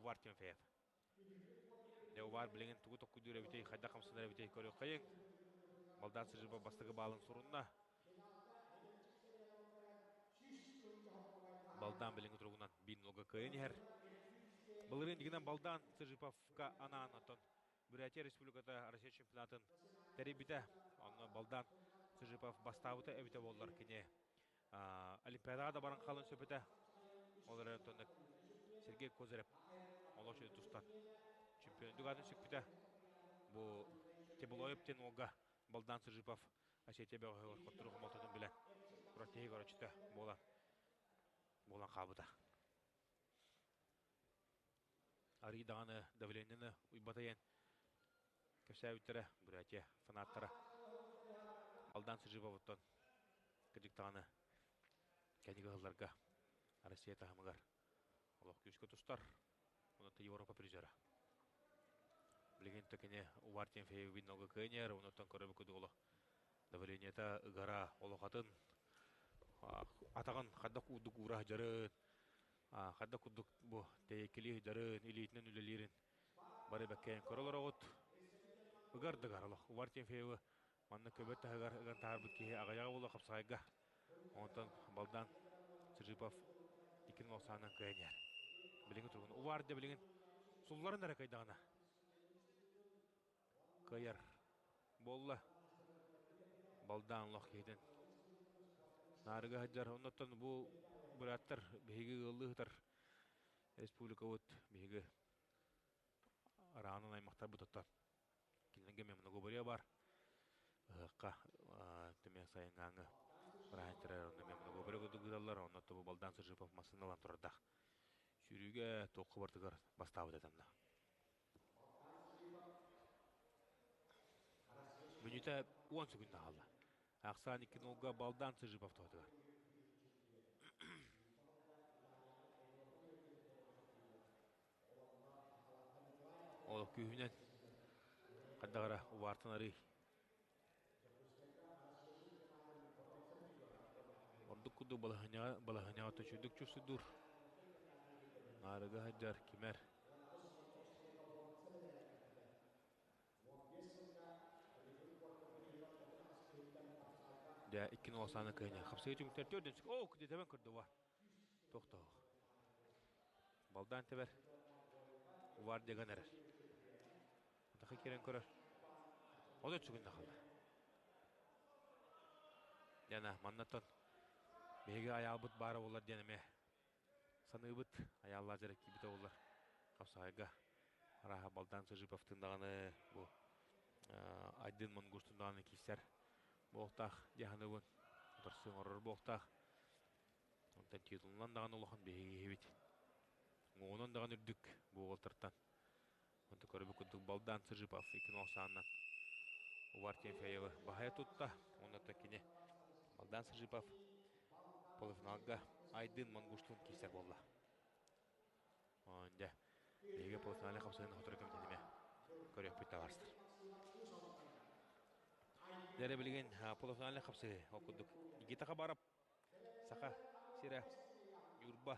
Увар Тимофеев. Дьэ Увар билигин тугу токкуйдуур эбитий, хайдах хамсанар эбитий көрүөххэйиҥ. Балдан Сыжыба бастакы баалын сурунна. Балдан билиҥҥи туругунан биир нолга кыайан иһэр. Былырыын дигинэн Балдан Сыжиповка анаан оттон Бурятия Республиката Россия чемпионатын тэрийбитэ. Онно Балдан Сыжипов бастаабыта эбитэ буоллар кини Олимпиадаҕа да баран хаалан сөп этэ. Ол эрэн онтон Сергей Козырев олох тустан чемпион дүгатын сүкпүтэ. Бу Тебулоев диэн уолга Балдан Сыжипов Осетия бөҕөһүгэр хоттору хомолтотун билэн протеһи көрөччүтэ буолан буолан хаалбыта. Арый даҕаны давлениены уйбата иэн кэпсээбиттэрэ Бурятия фанаттара. Алдан Сыжиповуттан кырдьык даҕаны кэнники ыһылларга Россия таһымыгар олох күүскэ тустар. Онон Европа призера. Билигин кини Увар Тимофеевич нолга кыайнер, онуттан көрөбү кудуоло давлениета ыгара олохатын атаҕын хайдах курдук уура дьарын хайдах курдук бу тэйэккилии дьарын илиитинэн үлэлиирин бары бэккэйэн көрө олороҕут. Ыгар дыгар олох Увар Тимофеевы манна көбөт таһыгар ыган таһаарбыт киһи аҕыйаҕа буола хапсаҕайга. Онтон Балдан Сыжипов иккин олсаанан кыайан иһэр. Билиҥҥи туругун Увар да билигин сулларын эрэ кыайдаҕына кыайар буолла. Балдаан олох киһитин наарыга сылдьар. Оннуттан бу бырааттар биһиги ыаллыы сытар республикабыт биһиги араанын аймахтарбыт оттон кинилэргэ мемногоборье бар. Ыһыахха түмэ сайыҥҥааҥы бырааһынтара онно мемногоборье курдук ыыталлар. Онно тобу Балдан Сыжипов массыыналан турардаах. Сүүрүүгэ туохха бартыгар бастаабыт этэмна. Мүнүүтэ 10 секунда хаалла. Ахсаан икки нолга Балдан Сыжипов туһатыгар. Ол күүһүнэн хайдах эрэ убаартан арый. Ордук курдук балаһыанньаҕа балаһыанньаҕа төчүрдүк чурсудуур. Наарыга сылдьар кимэр. Дьэ, иккин олосааны кыайна. Хапсыга түмүктэр төрдүн Оо, күдэтэмэн көрдө ва. Тохтоо. Балдаан тэбэр. Увар деган эрэр. Атаха киирэн көрөр. Ол сүгүн хаалла. Яна, маннаттан биһиги айаалбыт баара буолар диэн эмиэ саныыбыт. Айааллаа дьэрэ киирбитэ буоллар. Хапсаҕайга арааһа Балдан Сыжиповтыын даҕаны бу Айдын Монгуштун даҕаны киирсэр буолуохтаах дии саныыбын. Утарсыы оҥорор буолуохтаах. Онтон титулунан даҕаны улахан биһиги киһибит. Уҥуоҕунан даҕаны үрдүк бу уолтартан. Онтон көрбүт курдук Балдан Сыжипов икки сааннан Увар Тимофеевы баһайа тутта. Онно кини Балдан Сыжипов полуфиналга Айдын Монгуштун киирсэр буолла. Дьэ, биһиги полуфинале хапсыһын хотор кэмтэтимэ көрүөхпүт табаарыстар. Дьэ, билигин полуфинале хапсыһы ол курдук Никита Хабаров Саха сирэ Ньурба.